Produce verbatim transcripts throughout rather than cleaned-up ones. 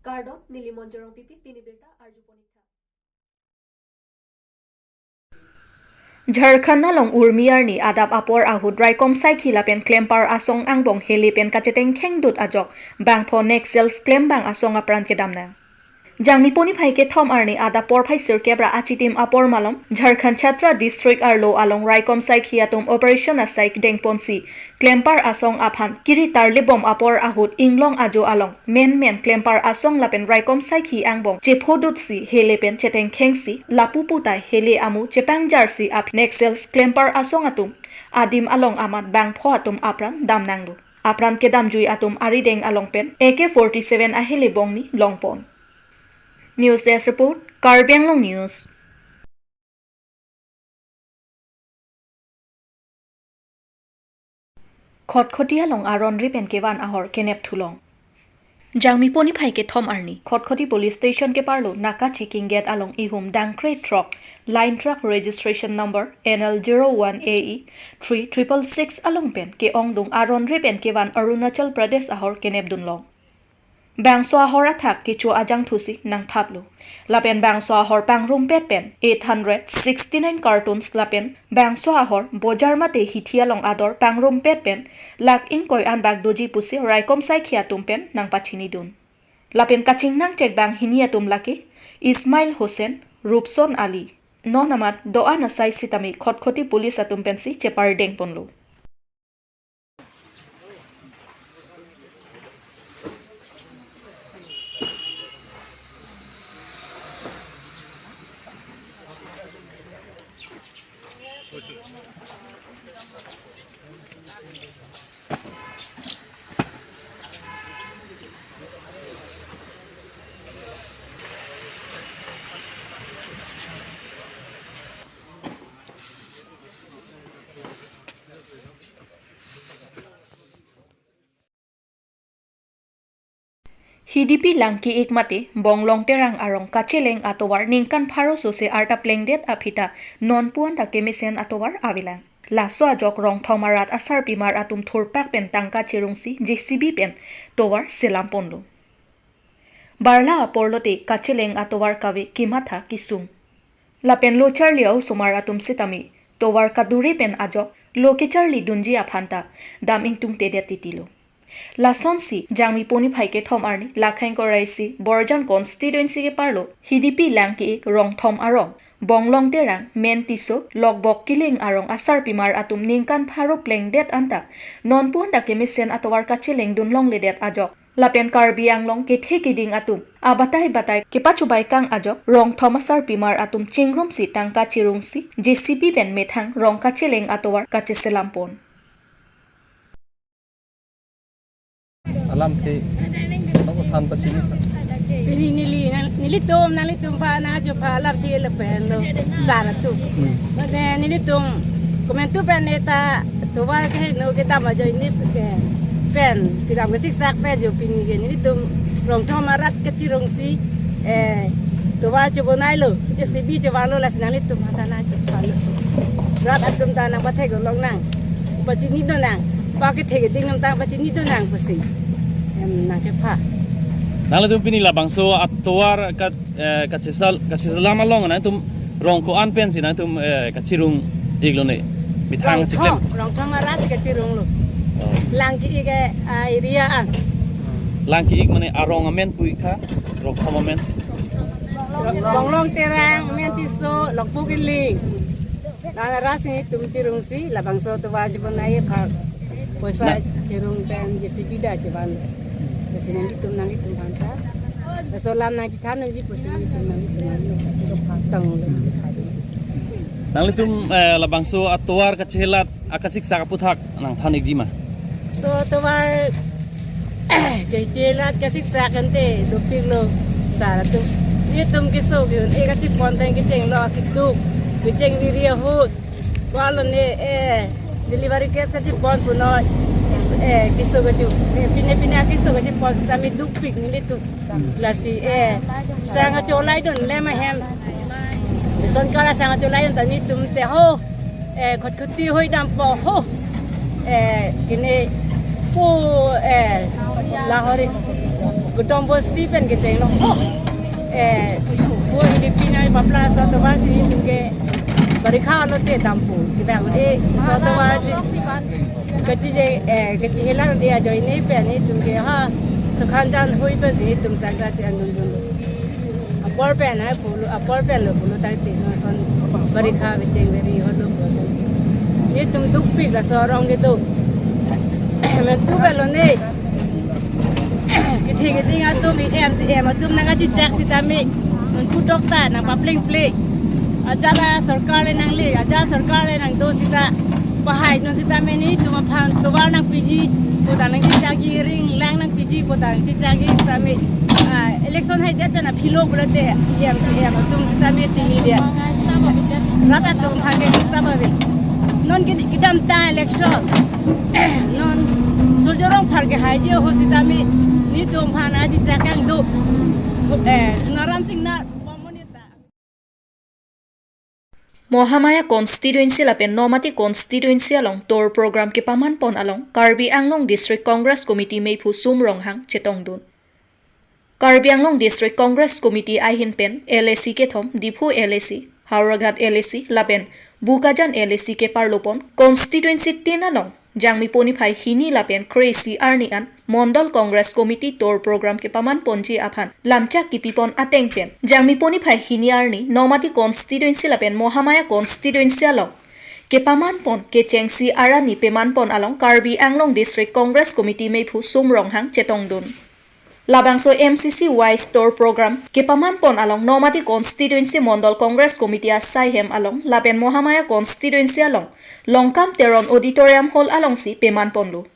Kardom, neli Monjorong Pipi, pini birta arju ponik tha. Jharkhand along Urmi arni adap apor ahut raikom saikhi lapen klempar asong angbong hele pen kachetengkheng dut ajok bangpho Naxals klembang asong apran kedam nang. Jangmi poni phai kethom arni adap porphai sirkep ra achitim apor malom Jharkhand Chatra District arlo along raikom saikhi atum operation asai dengponsi klempar asong aphan kiri tarlibom apor ahut inglong ajo along menmen klempar asong lapen raikom saikhi angbong chephodutsi hele pen chetengkhengsi lapu putai hele amu chepangjarsi aphi Naxals klempar asong atum adim along amat bangpho atum apran damnanglo. Apran kedamjui atum arideng along pen A K forty-seven ahele bongni longpon. News Desk Report, Karbi Anglong News. Khatkhati along aron ripen kevan ahor kenep thulong. Jangmi poni phai kethom arni, Khatkhati Police Station keparlo naka checking gate along ihum dangkre throk, line truck registration number N L zero one A E three triple six along pen ke-ongdung aron ripen kevan Arunachal Pradesh ahor kenep dunlong. Bangso ahor athak kecho ajangthusi nangthaplo. Lapen bangso ahor pangrumpet pen eight hundred sixty-nine cartons lapen bangso ahor bojar mate hithi along ador pangrumpet pen lakh ingkoi anbak doji pusi raikom saikhi atum pen nangpachinidun. Lapen kachingnang chekbang hini atum lake Ismail Hussain, Rupson Ali. Non amat do-an asai sitame Khatkhati Police atum pensi chepardengponlo. Hidipi Langki-ik mate Bonglong Terang arong kacheleng atovar ningkan pharo sose arta plengdet aphi ta nonpu anta kemesen atovar avelang. Laso ajok Rongthom arat asarpimar atum thurpak pen tangka cherungsi J C B pen tovar selamponlo. Barla aporlote kacheleng atovar kave kematha kesung. Lapen lo charli a-osomar atum sitame tovar kaduri pen ajok lo kecharlidunji aphan ta dam ingtungtedet titilo. Lasonsi Jangmi poni phai kethom arni Lakhaing Koraisi Borjan constituency keparlo Hidipi Langki-ik Rongthom arong Bonglong Terang, Men Tisso, Lokbok Killing arong asarpimar atum ningkan pharo plengdet anta nonpu anta kemesen atovar kachelengdun longledet ajok lapen Karbi Anglong kethe keding atum abatai batai kepachubai kang ajok Rongthom asarpimar atum chingrumsi tangka cherungsi J C B pen methang rong kacheleng atovar kacheselampon. Alamthe sabo than pachini. Pini neli nang, nelitum nanglitum aphan nangchepha alamthe lapen lo sar atum. Hmm. Mane nelitum komantu pen eta tovar keheno kedam ajoine pen, pen kedam kesiksak pen jo pini ke nelitum Rongthom arat kachirungsi, eh, tovar chebonailo, J C B chevanlo, lasi nanglitum aphan ta nangchephalo. Rat atum ta nangpathek lonang, pachinidun nang, pakethe keding atum ta pachinidun nang pusi, em, nangkepha. Nanglitum pini labangso atovar ka, eh, kachesal, kacheselam along nangtum rong ko-an pensi nangtum, eh, kachirung-iklo ne? Methang Rongthom, chiklem. Rongthom arat si kachirunglo. Oh. Langki-ik, eh, area an. Langki-ik mane arong amen pu-ik tha, Rongthom amen. Bonglong Terang, Men Tisso, Lokbok Killing. La-an arat si tum chirungsi labangso tovar chebonai aphan poisa Na- chirung pen J C B ta chevan. Lasi nanglitum nanglitum aphan ta laso alam nangchethan nangji pusi nanglitum nanglitum aphan chokpatang lo chokpatang. Nanglitum, eh, labangso atovar kachelat akasiksak aputhak nangthan-ikji ma? So tovar kachelat kasiksak ante dopiklo sar atum. Nelitum keso ke-un-e kachepon pen kechenglo keduk, kecheng viri ahut. Ko-an lo ne, eh, delivery case kachepon punon, eh, keso kache, eh, pine pine keso kachepon sitame dukpik nelitum. Lasi, eh, sang kacholai dun lema hem. Bison kala sang kacholai dun ta nelitum te ho, eh, Khatkhati hoi dampo ho. Eh, kene pu, eh, Lahori. Gudong Bosti pen kecheng long. Eh, wo ini pinai papla so tovar si itum ke barikha lo te dampo. Kita udah so tovar si kachije, eh, kachihelang dia ajoine pen itum ke ha sukhanjan hui pen si itum sangkra si anul dun. Apor pen ai pulo, apor pen lo pulo tangte non son barikha kecheng veri holo pulo. Itum dukpik laso arong kedo. Mentu belo ne. Kithi kithi atum EM CEM atum nangkachechak sitame. Mentu dokta nangpaplengple. Ajat a sorkar le nangle, ajat sorkar le nangdo sita. Pahai non sitame nelitum aphan tovar nangpiji, puta nangchechakji, ring lang nangpiji, puta nangchechakji sitame. Ah, election haidet pen aphilo pulote EM CEM atum sitame tinggi dia. Rat atum aphan ke sabave. Non ke kedamtang election. Non Surjya Rongphar ke haiji ho sitame nelitum aphan aji chakang do. Eh, Naram Singh na Mohamaya constituency lapen Nomati constituency along tour program kepaman pon along Karbi Anglong District Congress Committee mephu Sum Ronghang chetongdun. Karbi Anglong District Congress Committee ahin pen LAC kethom, Diphu LAC, Howraghat LAC lapen Bokajan LAC keparlo pon constituency tin along Jangmipo niphai hini lapen kre-isi arni an Mondol Congress Committee tour program kepaman ponji aphan lamchak kipi pon ateng pen Jangmipo niphai hini arni Nomati constituency lapen Mohamaya constituency along kepaman pon kechengsi arani peman pon along Karbi Anglong District Congress Committee mephu Sum Ronghang chetongdun. Labangso MCC wise tour program kepaman pon along Nomati constituency Mondol Congress Committee asai hem along lapen Mohamaya constituency along Longkam Teron Auditorium Hall alongsi peman ponlo.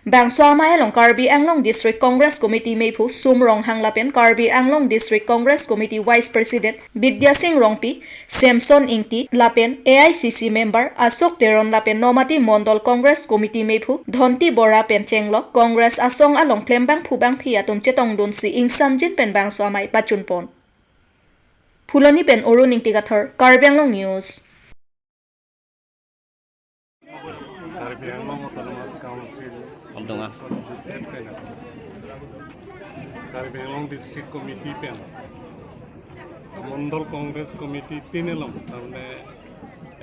Bangso amei along Karbi Anglong District Congress Committee mephu Sum Ronghang lapen Karbi Anglong District Congress Committee Vice President Bidya Sing Rongpi, Samson Ingti lapen AICC member Ashok Teron lapen Nomati Mondol Congress Committee mephu Dhonti Bora pen chenglok Congress asong along klembangphu bangphi atum chetongdunsi ingsamjin pen bangso amei pachun pon. Phuloni pen Arun Ingti Kathar, Karbi Anglong News. Karbi Anglong Autonomous Council Abdonga. Election jutdet pen Karbi Anglong District Committee pen Mondol Congress Committee tin along, tame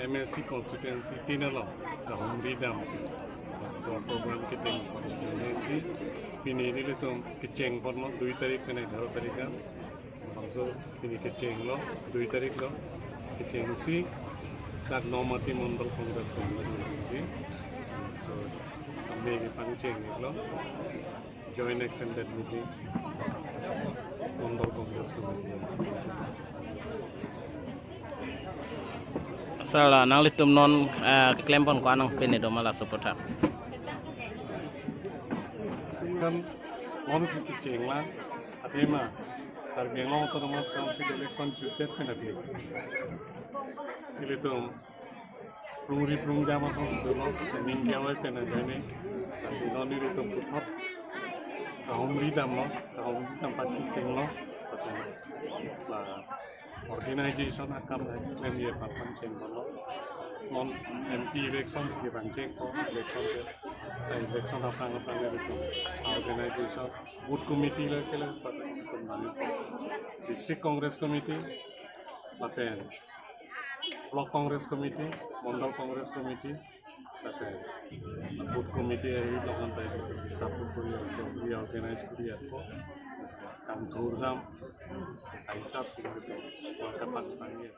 MAC constituency tin along kahumri dam. So program keteng pon MAC pini nelitum kecheng ponlo dui tarik pen egharo tarik an. Bangso pini kechenglo, dui tarik lo, kechengsi dak Nomati Mondol Congress Committee si. So kami ke pangcheng lo, joint extended meeting Mondol Congress Committee. Sir, la nanglitum non, eh, keklem pon ko-an nangpinedun ma laso aputhak? Kan non si kecheng la, athema Karbi Anglong Autonomous Council election jutdet pen aphi ilitum prungri prungjam asong si dolo, ning ke-oi pen ajoine, lasi non ilitum puthot kahumri damlo, kahumri dam pachenglo, la organization akam hai klemji aphan pangcheng ponlo. Non MP election si kepangcheng ko, election ke, election aphrang aphrang ilitum organization, booth committee le kele patan tum nani, District Congress Committee, lapen Block Congress Committee, Mondol Congress Committee, lapen Booth Committee, ahi lokan tai support kori, kori organize kori ako, kam thur dam, ahisap si kori, kapan tangye.